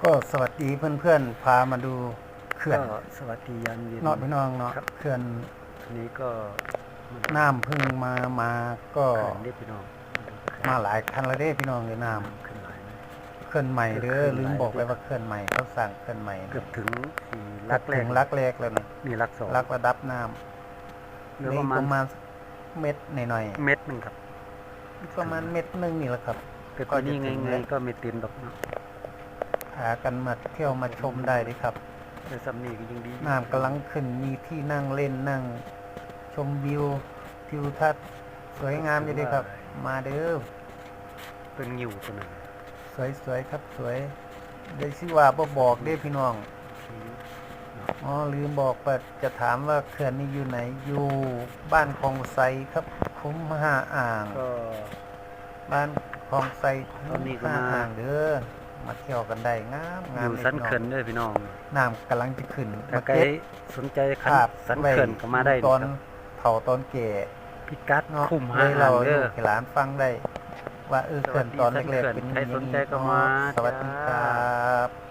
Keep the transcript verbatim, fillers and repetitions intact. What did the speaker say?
ก็สวัสดีเพื่อนๆ พามาดูเขื่อน ก็สวัสดียามเย็น เนาะพี่น้องเนาะ ครับ เขื่อน อันนี้ก็ น้ำเพิ่งมามาก็ เขื่อนนี่พี่น้อง มาหลายคันแล้วเด้พี่น้องเลยน้ ขึ้นหลายนะ ำเขื่อนใหม่เด้อ เขื่อนใหม่ ลืมบอกไปว่าเขื่อนใหม่เขาสร้างเขื่อนใหม่ เกือบถึงสี่ห เกื ลั อบ กแร ถึ ก งหลักแรกแล้วนะ นี่หลักสอง หลักระดับน้ำ เหลือ นี่ ประมาณ ประมาณเม็ดหน่อย เม็ดหนึ่งครับ ๆประมาณเม็ดหนึ่งนี่แหละครับ แต่ตัวนี้ไงไงก็ไม่เต็มดอกเนาะ พากันมาเที่ยวมาชมได้เลยครับ แต่ซ้ำนี่ก็ยังดี น้ำกำลังขึ้นมีที่นั่งเล่นนั่งชมวิวทิวทัศน์สวยงามอยู่เด้ครับ มาเด้อ เป็นงิวตัวหนึ่ง สวยๆครับสวยได้ชื่อว่าบ่บอกเด้พี่น้องอ๋อลืมบอกว่าจะถามว่าเขื่อนนี้อยู่ไหนอยู่บ้านคลองไซครับ คุ้มห้าอ่าง ก็ บ้านคลองไซ ตอนนี้ก็ ห้า มา อ่างเด้อมาเที่ยวกันได้งามงาม อยู่สันเขื่อนด้วยพี่น้อง น้ำกำลังจะขึ้น ถ้า มา ใคร เก็บ สนใจขัน ภาพ สันเขื่อนก็มาได้ ตอน ครับ เฒ่าตอนแก่ พิกัด เนาะ คุ้ม เล ห้าย อ่า เล่าง ให้ เด้ ลู อก ให้หลานฟังได้ ว่าเออเขื่อนตอนแรกๆเป็นอย่าง สวัสดีสันเขื่อนใครสนใจ นี้ ก็มา เนาะสวัสดีครับ